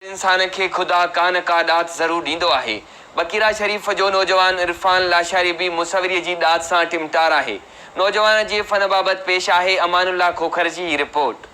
انسان کي خدا ڪا نه ڪا ڏات ضرور ڏيندو آهي. بڪيرا شريف جو نوجوان عرفان لاشاري به مصوريء جي ڏات سان ٽمٽار آهي. نوجوان جي فن بابت پيش آهي امان الله کوکر جي هي رپورٽ.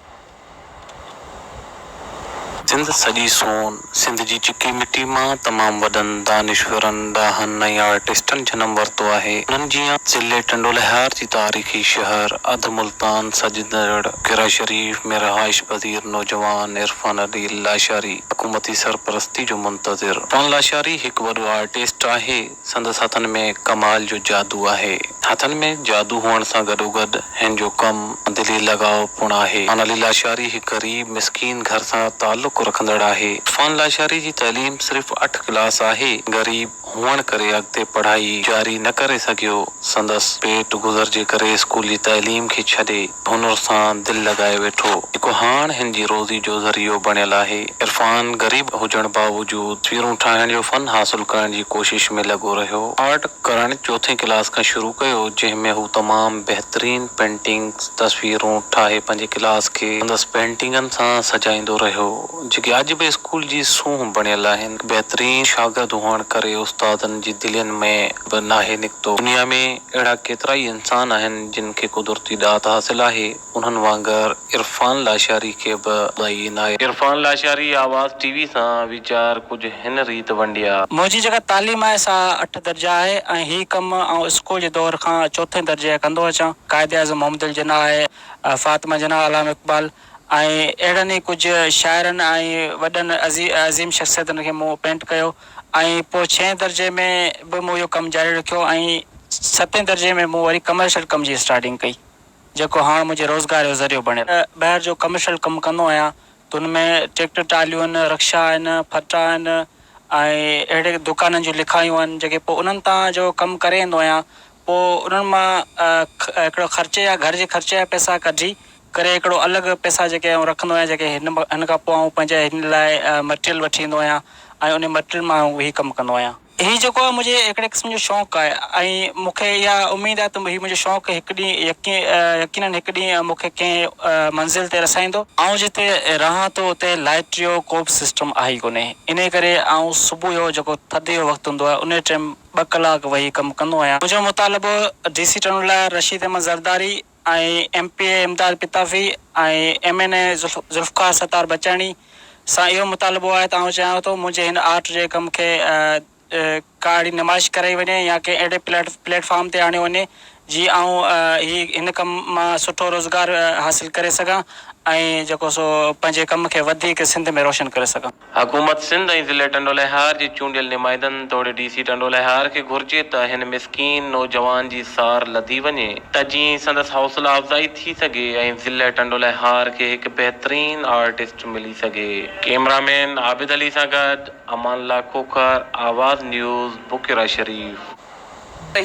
سنڌ سڄي سون، سنڌ جي چڪي مٽي مان تمام وڏن دانشورن، ڏاهن ۽ آرٽسٽن جنم ورتو آهي. انهن جيان ضلعي ٽنڊولهيار جي تاريخي شهر اڌ ملتان سڏجندڙ ڪيرا شريف ۾ رهائش پذير نوجوان عرفان علي لاشاري حڪومتي سرپرستي جو منتظر. عرفان لاشاري هڪ وڏو آرٽسٽ آهي. سندس هٿن ۾ ڪمال جو جادو آهي. هٿن ۾ جادو هئڻ سان گڏوگڏ هن جو ڪم دلي لڳاء پڻ آهي. عرفان علي لاشاري هڪ غريب مسڪين گهر سان تعلق رکندڙ آهي. عرفان لاشاري جي تعليم صرف اٺ ڪلاس آهي. غريب هئڻ ڪري اڳتي پڙهائي جاري نه ڪري سگهيو. سندس پيٽ گذر جي ڪري اسڪول جي تعليم کي ڇڏي هنر سان دل لڳائي ويٺو، جيڪو هاڻ هن جي روزي جو ذريعو بڻيل آهي. عرفان غريب هجڻ باوجود تصويرون ٺاهڻ جو فن حاصل ڪرڻ جي ڪوشش ۾ لڳو رهيو. آرٽ ڪرڻ چوٿين ڪلاس کان شروع ڪيو، جنهن ۾ هو تمام بهترين پينٽنگز، تصويرون، ٺاهي پنهنجي ڪلاس کي سندس پينٽنگن سان سجائيندو رهيو، جيڪي اڄ به اسڪول جي سونهن بڻيل آهن. بهترين شاگرد هئڻ ڪري استادن جي دلين ۾ به ناهي نڪتو. دنيا ۾ اهڙا ڪيترائي انسان آهن جن کي قدرتي ڏات حاصل آهي، انهن وانگر عرفان لاشاري کي به خدائي عنايت. عرفان لاشاري آواز ٽي وي سان ويچار ڪجهه هن ريت ونڊيا. منهنجي جيڪا تعليم آهي سا اٺ درجا آهي ۽ هي ڪم آئون اسڪول جي دور کان چوٿين درجي کان ڪندو اچان. قائداعظم محمد علي جناح آهي، فاطمه جناح، علامه اقبال ۽ اهڙن ئي ڪجهه شاعرن ۽ وڏن عظيم شخصيتن کي مون پينٽ ڪيو. ۽ پوء ڇهين درجي ۾ به مون اهو ڪم جاري رکيو ۽ ستين درجي ۾ مون وري ڪمرشل ڪم جي اسٽارٽنگ ڪئي جيڪو هاڻ منهنجي روزگار جو ذريعو بڻيل. ٻاهر جو ڪمرشل ڪم ڪندو آهيان ته ان ۾ ٽريڪٽر ٽراليون آهن، رڪشا آهن، ڦٽا آهن ۽ اهڙي دڪانن جون لکايون آهن جيڪي پوء انهن تان جو ڪم ڪري ايندو آهيان پوء انهن مان هڪڙو خرچي يا گهر جي خرچي جا پئسا ڪڍي ڪري هڪڙو الڳ پئسا جيڪي آئون رکندو آهيان جيڪي هن هن کان پوء آئون پنهنجي هن لاء مٽيريل وٺي ايندو آهيان ۽ انهي مٽيريل مان آئون هي ڪم ڪندو آهيان. هي جيڪو آهي منهنجي هڪڙي قسم جو شوق آهي ۽ مون کي اها اميد آهي ته هي منهنجو شوق هڪ ڏينهن يقين يقينن هڪ ڏينهن مون کي ڪنهن منزل تي رسائيندو. آئون جتي رهان ٿو اتي لائٽ جو ڪو به سسٽم آهي ئي ڪونهي انهي ڪري آئون صبح جو جيڪو ٿڌ جو وقت هوندو آهي انهي ٽيم ٻه ڪلاڪ ويهي ڪم ڪندو آهيان. منهنجو مطالبو ڊي سي ٽنڊو لاء Rashid Ahmed Zardari ۽ M P A Imdad Pitafi ۽ M N A Zulfiqar Sattar Bachani سان اهو مطالبو آهي ته آئون چاهيان ٿو منهنجي هن آرٽ جي ڪم کي ڪا اهڙي نمائش ڪرائي وڃي يا ڪنهن اهڙي پليٽ فارم تي آڻيو وڃي جي آئون هي هن ڪم مان سٺو روزگار حاصل ڪري سگهان ۽ جيڪو سو پنهنجي ڪم کي وڌيڪ سنڌ ۾ روشن ڪري سگهان. حڪومت سنڌ ۽ ضلعي ٽنڊولهيار جي چونڊيل نمائندن توڙي ڊي سي ٽنڊولهيار کي گهرجي ته هن مسڪين نوجوان جي سار لڌي وڃي ته جيئن سندس حوصلا افزائي ٿي سگهي ۽ ضلعي ٽنڊولهيار کي هڪ بهترين آرٽسٽ ملي سگهي. ڪئميرا مين عابد علي سان گڏ امان الله کوکر، آواز نيوز، بڪيرا شريف.